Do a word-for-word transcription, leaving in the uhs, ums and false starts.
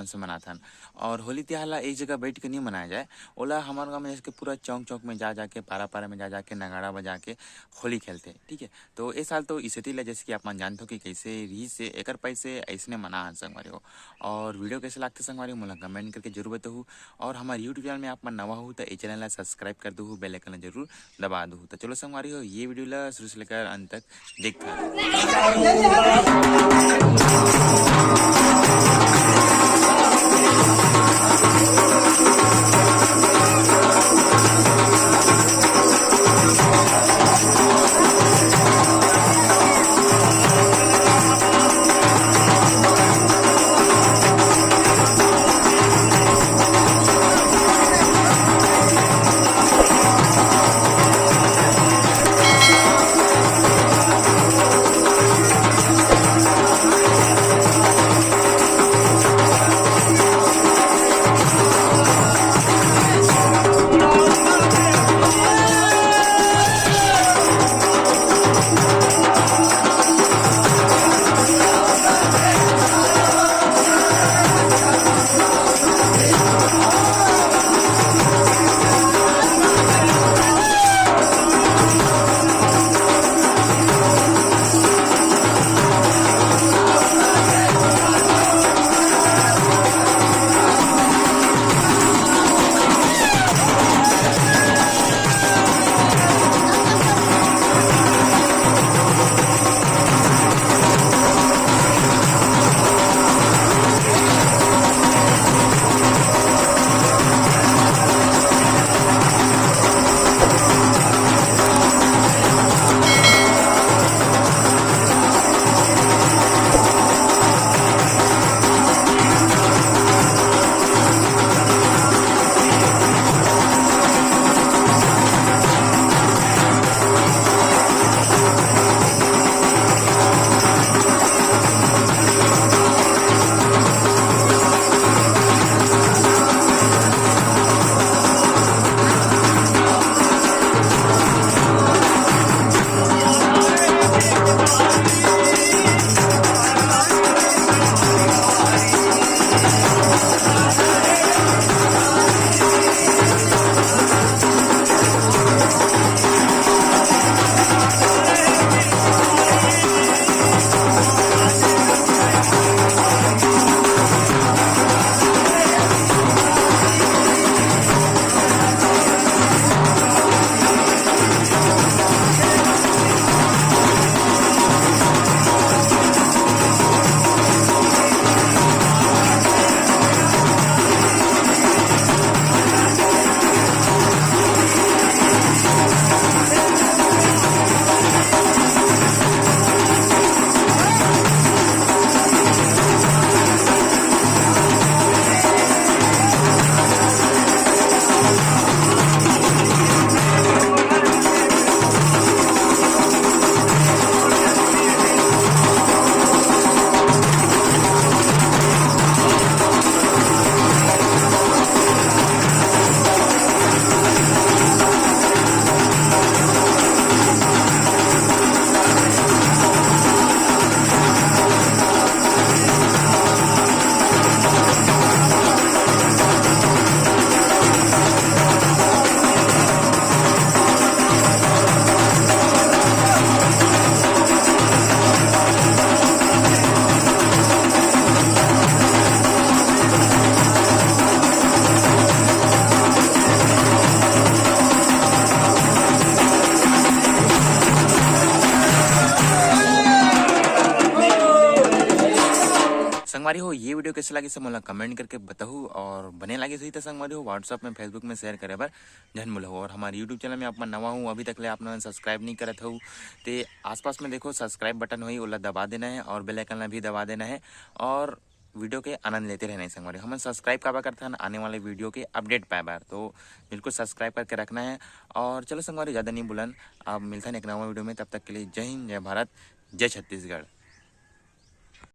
से मनाथन। और होली तिहार ला एक जगह बैठ के नहीं मनाया जाए, ओला हमर गाँव में जैसे कि पूरा चौक चौक में जा जाके, पारा पारा में जा जाके, नगाड़ा बजा के होली खेलते, ठीक है। तो ए साल तो इसे ला जैसे कि आप मन जानते हो कि कैसे रीस से एकर पैसे ऐसने मना हन संगवारी हो। और वीडियो कैसे लागथे संगवारी हो, मोला कमेंट करके जरूर बताहू। और हमारे यूट्यूब चैनल में आप मन नवा हो तो ए चैनल ला सब्सक्राइब कर दूहू, बेल आइकन ला जरूर दबा दूहू। तो चलो संगवारी हो, ये वीडियो ला शुरू से लेकर अंत तक देखता है। संगवारी हो, ये वीडियो कैसे लगी सब मोला कमेंट करके बताहू, और बने लगी सही तो संगवारी हो, WhatsApp में, Facebook में शेयर करे बर झन भूलहू। और हमारे YouTube चैनल में आप मन नवा हूँ, अभी तक ले आप मन सब्सक्राइब नहीं करत हूँ, ते आसपास में देखो सब्सक्राइब बटन होई, ओला दबा देना है और बेल आइकन ला भी दबा देना है। और वीडियो के आनंद लेते रहना है संगवारी। हमन सब्सक्राइब काबर करथन, आने वाले वीडियो के अपडेट पाए बर, तो बिल्कुल सब्सक्राइब करके रखना है। और चलो संगवारी, ज़्यादा नहीं बोलन, अब मिलथन एक नवा वीडियो में। तब तक के लिए जय हिंद, जय भारत, जय छत्तीसगढ़।